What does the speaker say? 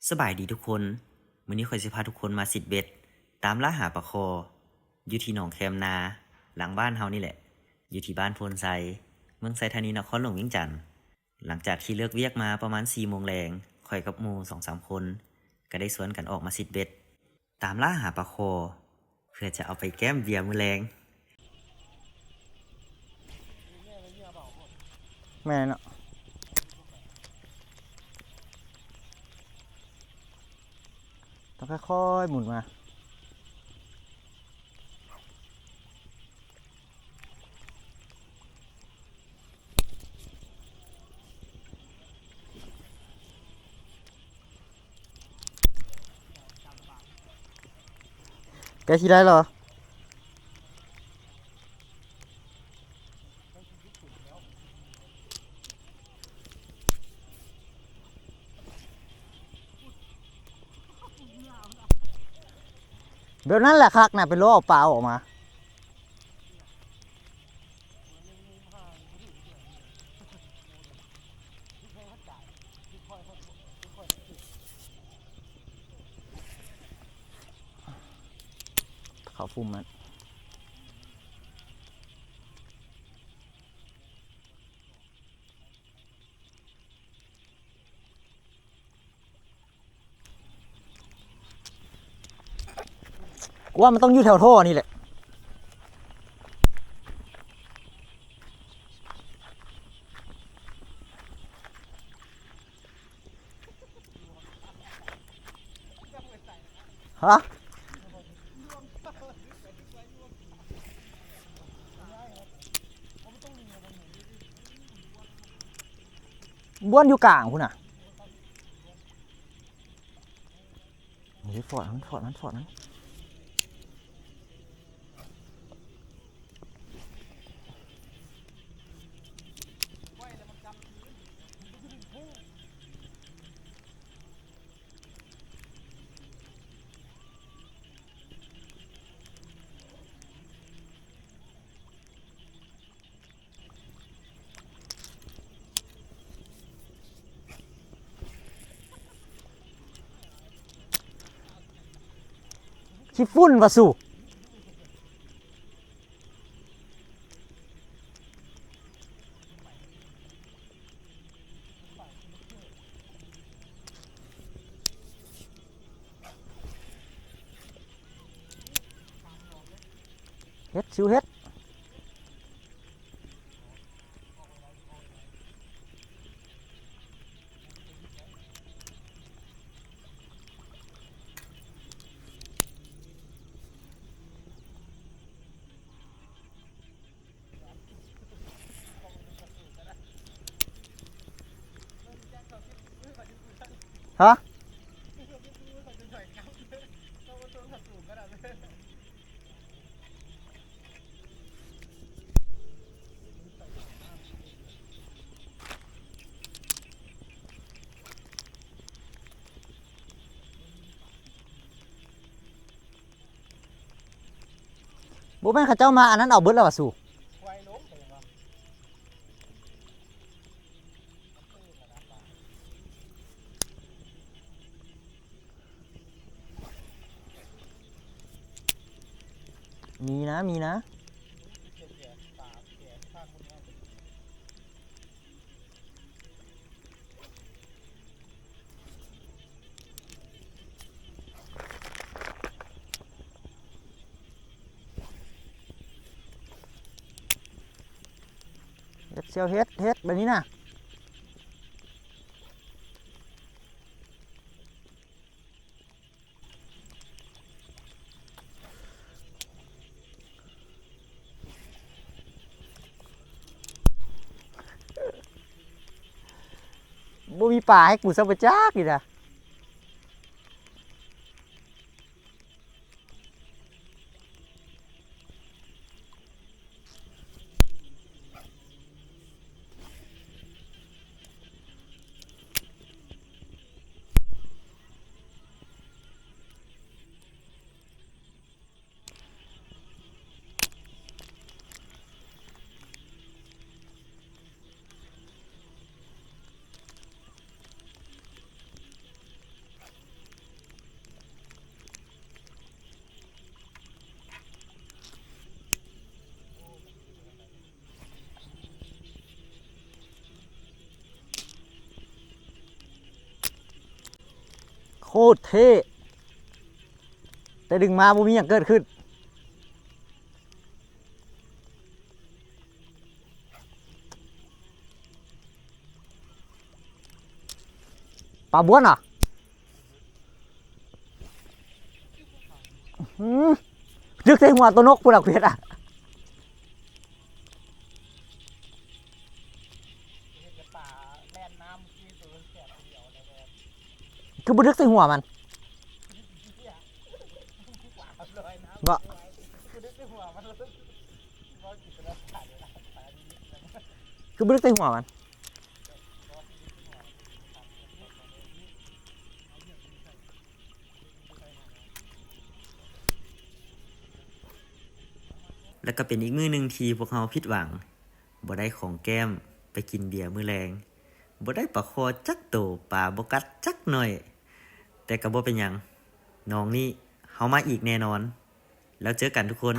ສະບາຍດີທຸກຄົນ, ມື້ນີ້ຂ້ອຍຊິພາທຸກຄົນມາຊິດເບັດ ຕາມລ່າຫາປາຄໍ່ ຢູ່ທີ່ໜອງແຄມນາ ຫຼັງບ້ານເຮົານີ້ແຫຼະ, ຢູ່ທີ່ບ້ານໂພນໄຊ ເມືອງໄຊທານີ ນະຄອນຫຼວງວຽງຈັນ. ຫຼັງຈາກທີ່ເລີກວຽກມາປະມານສີ່ໂມງແລງ, ຂ້ອຍກັບໝູ່ສອງສາມຄົນ ກໍໄດ້ຊວນກັນອອກມາຊິດເບັດ ຕາມລ່າຫາປາຄໍ່ ເພື່ອຈະເອົາໄປແກ້ມເບຍມື້ແລງ. ແມ່ນເນາະ ຕ້ອງຄ່ອຍໆໝູນມາ. ໃກ້ຊິໄດ້ແລ້ວ. ແບບນັ້ນແຫຼະຄັກນະ ໄປລໍເອົາປາອອກມາ. ເຂົ້າຟຸ່ມມັນ. ກູວ່າມັນຕ້ອງຢູ່ແຖວທໍ່ນີ້ແຫຼະ. ຮະ? ບ້ວນຢູ່ກາງພຸ້ນນະ. ນີ້ ຟອດມັນ ຟອດມັນ ຟອດມັນ. ຂີ້ຝຸ່ນວ່າສູ. ເຮັດ ຊິວເຮັດ. ຮະ? ບໍ່ແມ່ນເຂົາເຈົ້າມາອັນນັ້ນເອົາເບິດແລ້ວຫວາສູ? ມີນະ ມີນະ. ເຮັດ ຊຽວ ເຮັດ ເຮັດແບບນີ້ນະ. ບໍ່ມີປາໃຫ້ກູຊະບໍ່ຈັກນີ້ນະ. ເ ໂຄດເທ່ ແຕ່ດຶງມາບໍ່ມີຫຍັງເກີດຂຶ້ນ. ປາບ້ວນຫວາ? ອືມ ດຶກໃສ່ຫົວໂຕນົກພຸ້ນລະ ກູເຮັດອະ. ຄືບໍ່ດຶກໃສ່ຫົວມັນ? ບໍ່ ຄືບໍ່ດຶກໃສ່ຫົວມັນ? ແລະກໍເປັນອີກມື້ໜຶ່ງທີ່ພວກເຮົາຜິດຫວັງ, ບໍ່ໄດ້ຂອງແກ້ມໄປກິນເບຍມື້ແລງ, ບໍ່ໄດ້ປາຄໍຈັກໂຕ, ປາບໍ່ກັດຈັກໜ້ອຍ, ແຕ່ກໍບໍ່ເປັນຫຍັງ, ໜອງນີ້ເຮົາມາອີກແນ່ນອນ. ແລ້ວເຈີກັນທຸກຄົນ.